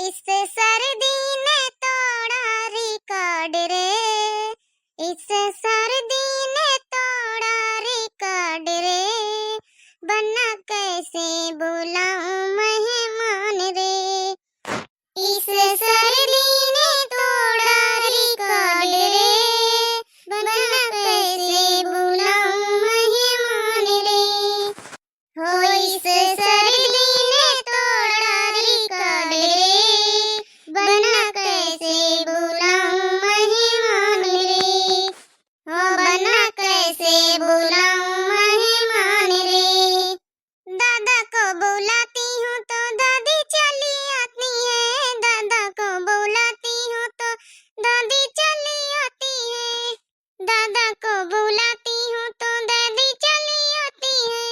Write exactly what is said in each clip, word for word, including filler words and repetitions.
इस सर्दी ने तोड़ा record रे, इस सर्दी ने तोड़ा record रे, बना कैसे बुलाऊं मेहमान रे। इस सर्दी ने तोड़ा record रे, बना कैसे बुलाऊं मेहमान रे। हो इस सर्दी ने तोड़ा record रे, बना कैसे बुलाऊं मेहमान रे। हो बना कैसे बुलाऊं मेहमान रे। दादा को बुलाती हूँ तो दादी चली आती है, दादा को बुलाती हूँ तो दादी चली आती है, दादा को बुलाती हूँ तो दादी चली आती है।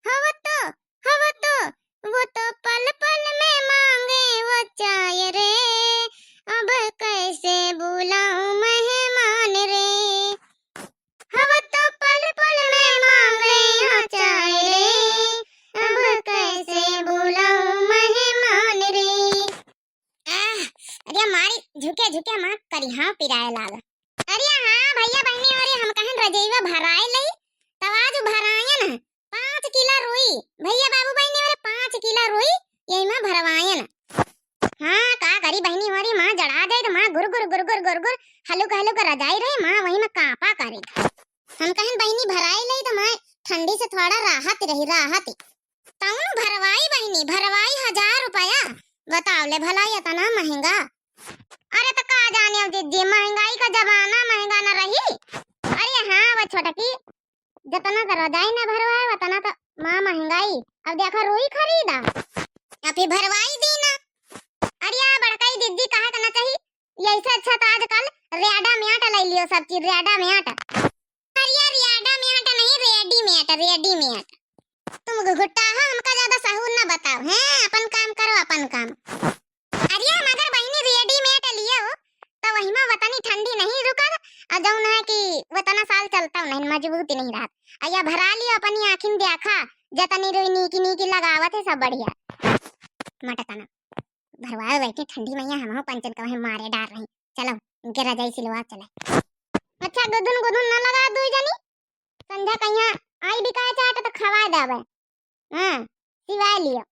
हो वो तो, हो वो तो, वो तो पल पल में मांगे वो चाय रे, अब कैसे बुलाऊं मेहमान रे। हो वो तो पल पल में मांगे वो चाय रे, अब कैसे बुलाऊं मेहमान रे। आह, अरे मारी झुके झुके माँ करिहा पिराए लाग। अरे हाँ भैया बहिनी, अरे हम कहन रजइवा भराए लई, तब आज भरायन पाँच किला रुई, भैया बाबू बहिनी, अरे पाँच किला रुई यही में भरवायन। हाँ का करी बहिनी, अरे माँ जड़ा जाए तो माँ गुर गुर गुर गुर गुर गुर हलुक हलुक रजाई रहे, माँ वही में कांपा करे। हम कहन बहिनी भराए लई तो माँ ठंडी से थोड़ा राहत रही, राहत। तउन भरवाई बहिनी, भरवाई हजार रुपया। बताओ ले भला इतना महंगा। अरे तो का जाने अब जिज्जी, महंगाई का जमाना, महंगा न रही। अरे हाँ वो छोटकी, जतना तो रजाई न भरवाए, वतना तो माँ महंगाई। अब देखो रुई खरीदा, अब फिर भरवाई दी ना। अरे या बड़काई जिज्जी कहा करना चाहिए, यही से अच्छा तो आजकल रेडीमेड ले लियो सब चीज, रेडीमेड। अरे यार, रेडीमेड नहीं, रेडीमेड, रेडीमेड। तुम घुघुट्टा हो, हमका ज्यादा सहूर ना बताओ, हैं? अपन काम करो, अपन काम। अरे यार, मगर बहिनी रेडीमेड लियो, तो वही में वतनी ठंडी नहीं रुकल, और जौन है कि वतना साल चलता नहीं, मजबूती नहीं रहत। अया भरा लियो, अपनी आँखिन देखा, जतनी रुई नीकी नीकी लगावत है, सब बढ़िया। मटकना। भरवाए बैठी ठंडी मइया, हमहू पंचन कहे मारे डार रही। चलो, इनके रजाई सिलवा चले। अच्छा, गुदुन गुदुन न लगा दुई जनी, संझा कहिया आई बिकाए चाट तो खवाए देबे। हाँ, सिवाए लियो।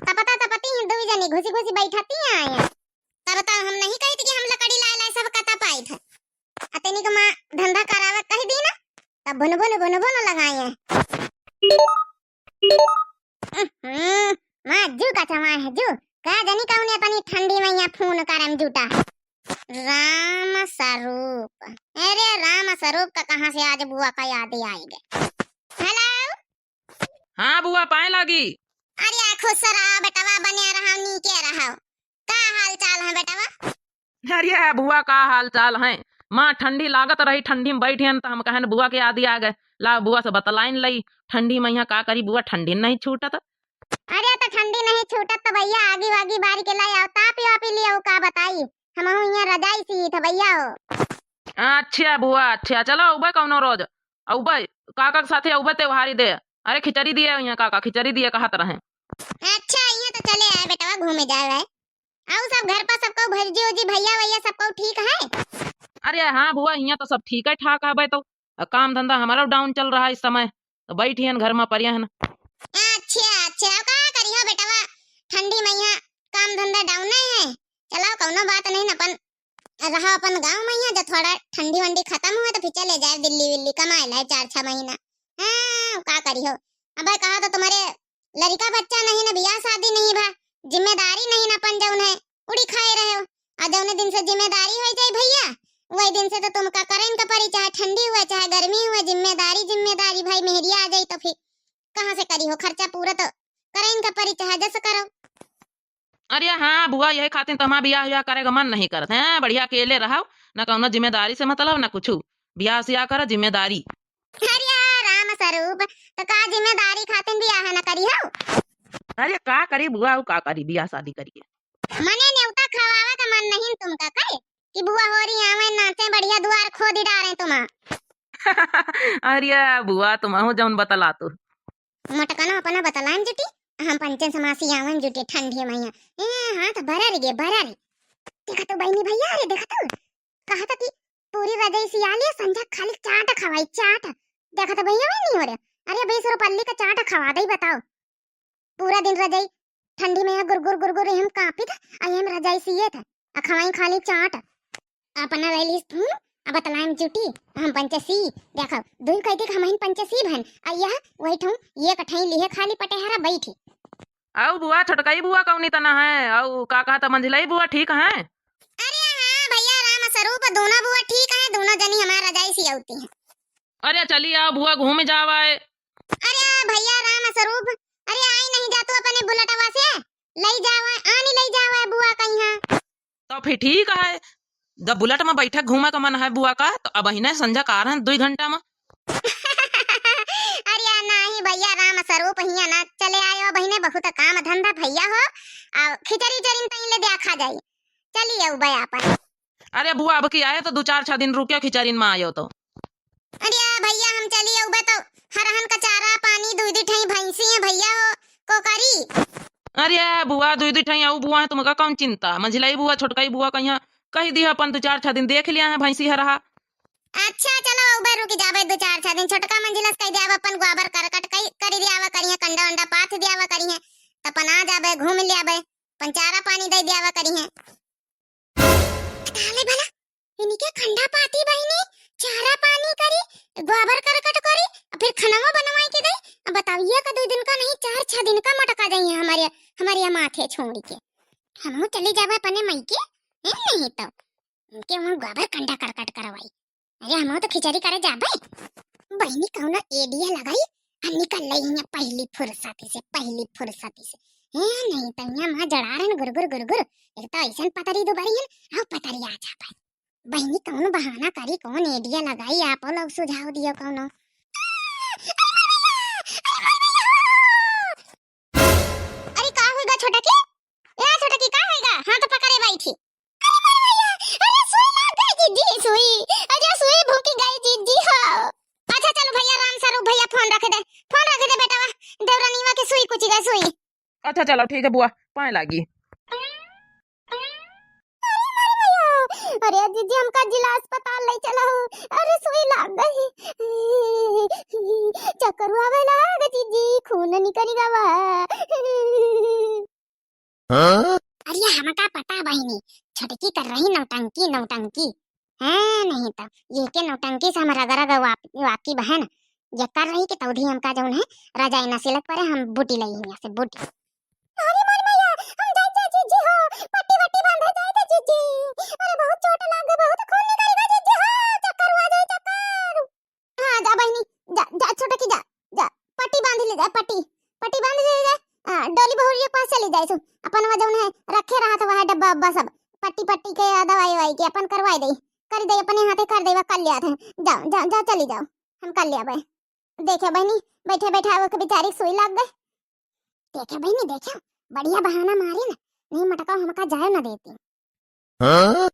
तपता तपती हैं दुई जनी, घुसी घुसी बैठती आए। तब तो हम नहीं कहती कि हम लकड़ी लाए लाए सब कता पाई थे। अतनी को माँ धंधा करावे कह दी ना, तब भुन भुन भुन भुन लगाए हैं। हम्म, माँ जू का चमा है जू। का जनी कौन है तनी ठंडी मइया फोन करम जूटा। राम स्वरूप। अरे राम स्वरूप का कहाँ से आज बुआ का याद आई गए। हेलो। हाँ बुआ, पाए लागी। अरे खुश रहा बेटवा, बने रहा, नीके रहा। का हाल चाल है बेटवा? अरे बुआ, का हाल चाल है? माँ ठंडी लागत रही, ठंडी में बैठी हन, तो हम कहन बुआ के आदि आ गए, ला बुआ से बतलाइन लई, ठंडी में यहाँ का करी बुआ, ठंडी नहीं छूटत। अरे तो ठंडी नहीं छूटत तो भैया आगी वागी बारी के लाई आओ, तापी वापी लियो, का बताई, हम यहाँ रजाई सी थे भैया हो। अच्छा बुआ, अच्छा, चलो उबे कौनो रोज, उबे काका के साथे उबे त्योहारी दे, अरे खिचड़ी दिए यहाँ काका, खिचड़ी दिए कहत रहे। अच्छा, यहाँ तो चले आए बेटवा, घूमे जाए है। आऊ सब घर पर सबको भौजी उजी भैया वैया सबको ठीक है? अरे हाँ बुआ, यहाँ तो सब ठीक है ठाक है। तो काम धंधा हमारा डाउन चल रहा है इस समय, तो बैठी हन घर में परिया हन। अच्छा अच्छा, का करी हो बेटवा, ठंडी में यहाँ काम धंधा डाउन है। चलाओ कौनो बात नहीं न, अपन रहा अपन गाँव में यहाँ, जब थोड़ा ठंडी वंडी खत्म हुए तो फिर चले जाए दिल्ली विल्ली कमाए लाए चार छह महीना। हाँ का करी हो, अब कहा तो तुम्हारे लड़का बच्चा नहीं ना, बियाह शादी नहीं भा, जिम्मेदारी नहीं ना, अपन जौन है उड़ी खाए रहे हो। आ जौने दिन से जिम्मेदारी हो जाए भैया, वही दिन से तो तुमका करें का परी, चाहे ठंडी हुए चाहे गर्मी हुए, जिम्मेदारी जिम्मेदारी भाई, मेहरिया आ जाई तो फिर कहाँ से करी हो खर्चा पूरा, तो करें का परी चाहे जस करो। अरे हाँ बुआ, यही खातिर तो हमारा बियाह उयाह करे का मन नहीं करत है। बढ़िया अकेले रहो, न कौनो जिम्मेदारी से मतलब न कुछ, बियाह सियाह करो जिम्मेदारी। अरे राम स्वरूप, तो का जिम्मेदारी खातिर बियाह न करी हो? अरे का करी बुआ, उ का करी बियाह शादी करिए। मने नेवता खवावे का मन नहीं तुमका कहे कि बुआ होरी आवे नाचे बढ़िया दुआर खोदी डारे तुम्हा। अरे बुआ तुमहू जौन बतला तू। मटकना अपना बतलाइन जुटी, हम पंचन समासी आवन जुटे ठंडी मइया। ए, हाँ, तो बरा रे, बरा रे। देखा तो बहिनी भइया, अरे देखा तो, कहा था कि पूरी रजाई सिया लिया, संझा खाली चाट खवाई, चाट। देखा तो भइया, मैं नहीं हो रहे। अरे, बीस रुपल्ली का चाट खवा दे, बताओ। पूरा दिन रजाई ठंडी में यहाँ गुरगुर गुरगुर हम कांपी था, आ ये हम रजाई सिए था, आ खवाई खाली चाट। अपना रह लीस तू, अब बतलाएम जुटी, हम पंचसी, देखो, दुई कह दे कि हमहिन पंचसी बहन, आ यह वही ठू, ये कठई लिहे खाली पटेहरा बैठी। आउ बुआ, छोटकई बुआ कौनी तना है, आउ का कहता मंझिलई बुआ ठीक है? अरे हाँ भइया राम स्वरूप, दोनों बुआ ठीक है, दोनों जनी हमार रजाई सियौती हैं। अरे चली आउ बुआ, घूम जावा है। अरे भइया राम स्वरूप, अरे आई नहीं जा तू अपने बुलेटवा से, लई जावा, आनी लई जावा बुआ कहीं। तो फिर ठीक है, जब बुलेट में बैठे घूमे का मन है बुआ का, तो अबहिने संझा का रहन दुई घंटा में। अरे यार, नाही भइया, राम स्वरूप हिया ना चले आयो, अबहिने बहुत काम धंधा भइया हो, आ खिचड़ी उचड़ी तई ले द्या खा जाई। चली आउ बे आपन। अरे बुआ, अब की आए तो दो चार छह दिन रुकियो, खिचड़ी में आयो तो। अरे भइया, हम चली आउ बे तो हरहन का चारा पानी, दुई दुई ठई भैंसी है भइया हो, को करी। अरे बुआ, दुई दुई ठई आउ बुआ है, तुमका कौन चिंता? मंझिलाई बुआ, छोटकाई बुआ कहिया कही दी, अपन दो चार छह दिन देख लिया है भैंसी हरहा। अच्छा चलो, आउ बे रुकी जाबे दो चार छह दिन, छोटका मंझिलस कही दिया अपन गोबर करकट कही करी दियावा करिए, कंडा वंडा पाथ दियावा करिए, तपन आ जाबे, घूम लियाबे, अपन चारा पानी दे दियावा करिए। ताले भला, इनके खंडा पाती बहिनी, चारा पानी करी, गोबर करकट करी, आ फिर खनवा बनवाई के दे। अब बताओ, ये का दो दिन का नहीं, चार छह दिन का मटका जाइए हमारे, हमारे यहाँ माथे छोड़ के। हमहू चली जाबे अपने मई के, ए, नहीं तो इनके वहाँ गोबर कंडा करकट करवाई। अरे हमहू तो खिचड़ी करे जाबे। बहिनी कौनो एडिया लगाई, आ निकल लई हियाँ पहली फुर्सत से, पहली फुर्सत से। ए, नहीं तो यहाँ माँ जड़ा रहन गुरगुर गुरगुर। एक तो ऐसन पतरी दुबरी हन, आउ पतरी आ जाबे। बहिनी कौन बहाना करी, कौन एडिया लगाई, आप लोग सुझाव दियो कौनो। अरे का होइगा छोटकी? ए छोटकी, का होइगा? हाथ पकड़े बैठी। अरे मोर भइया, अरे सुई लाग गई जिज्जी, सुई। अरे सुई भूकी गई जिज्जी हो। अच्छा चलो भइया, राम स्वरूप भइया फोन रख दे, फोन रख दे बेटवा, देवरनिया के सुई कुची गई सुई। अच्छा चलो ठीक है बुआ, पाए लागी। अरे मोर भइया, अरे जिज्जी हमका जिला अस्पताल ले चला हो, अरे सुई लाग गई। चक्कर आवे लाग जिज्जी, खून निकल गवा। हाँ? अरे हमका पता बहिनी, छोटकी कर रही नौटंकी, नौटंकी। हाँ, नहीं तो ये के नौटंकी से हम रग रग वाक-, वाकिफ है ना। ये कर रही कि तौधी हमका जौन है, रजाई ना सिलक परे, हम बूटी लई हियाँ से बूटी। अरे मोर मैया, हम जाई जा जीजी हो, पट्टी वट्टी बांधे जाई जा जीजी। अरे बहुत चोट लाग गई, बहुत खून निकल गया जीजी हो, चक्कर हुआ जाए चक्कर। हाँ, जा बहिनी, जा, जा, छोटकी जा, जा, पट्टी बांध ले जा, पट्टी, पट्टी बांध ले जा। आ, डोली बहुरिया के पास चली जाए सु, अपन वहाँ जौन है, रखे रहा था वहाँ डब्बा उब्बा सब, पट्टी, पट्टी के आ दवाई ववाई के अपन करवाई दे, कर दे, अपने हाथे कर दे, वह कर लिया था। जाओ, जाओ, जाओ, चली जाओ, हम कर लिया बे। देखे बहिनी, बैठे बैठा वो के बेचारी सुई लाग गए। देखे बहिनी, देखे, बढ़िया बहाना मारी ना, नहीं मटका हमका जाए ना देती। हाँ?